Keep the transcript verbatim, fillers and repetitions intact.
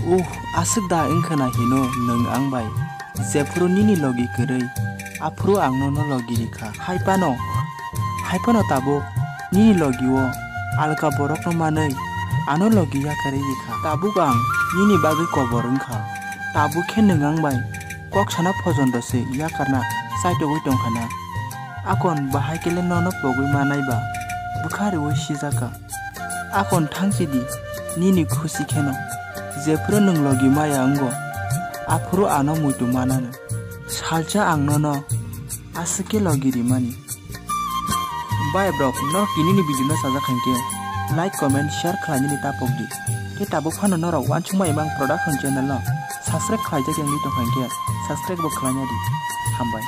Uh, aswk da wngkhwna hino nwng ang bai? Jephuru nini logi kwrwi, aphuru ang nono logi rikha. Haipano, haipano tabuk nini logi o alka borokno manwi ano logi yakarwi rikha. Tabuk ang nini bagwi kobor wngkha. Tabuk khe nwng ang bai kok sana phojondo se yakarna chaitogwi tongkhana. Akon bahai kele nono pogwi manai ba bwkha rwi sijakha. Akon thangsi di, nini khusi kheno. Jephuru nwng logi maya wngo, aphuru ano muitu manano. Salsa ang nono aswk khe logi rimani. Bai brok, norok tini ni video no sajak khankhe like, comment, share khlai nini tapok di. Tei tabuk phano norok Wansukma Imang Production channel no subscribe khlaijak wngwi tong khankhe subscribe bo khlaina di. Hambai.